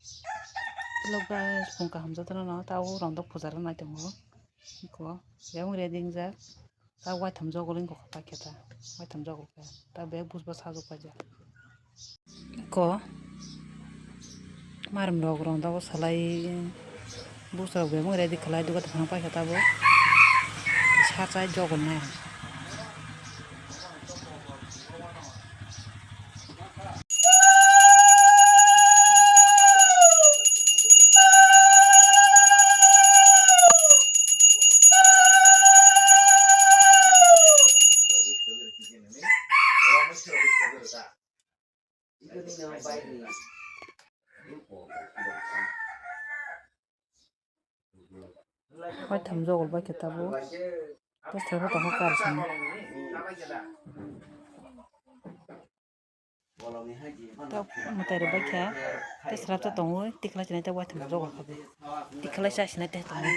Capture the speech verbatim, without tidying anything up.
Hello guys, phung kaham jotono no, ta o rondok puja rw nai tongo. Ko, yang ready jak. Ta waitham jogol wngkha paikhe ta. Waitham jogol khe. Ta bag bujba sajwk paijak. Ko. Marim rok rondok salai. Bujrok bebak ready khlai duga tongthang paikhe ta bo. Sa chai jogol nai. Waitham jogol bai khe tabuk. Tei sero tongo kar simi. Tok mwtai rwbai khe tei srapsa tongo, tikhlai chinai tei waitham jogol kha bo. Tikhlai cha sinai tei tongo.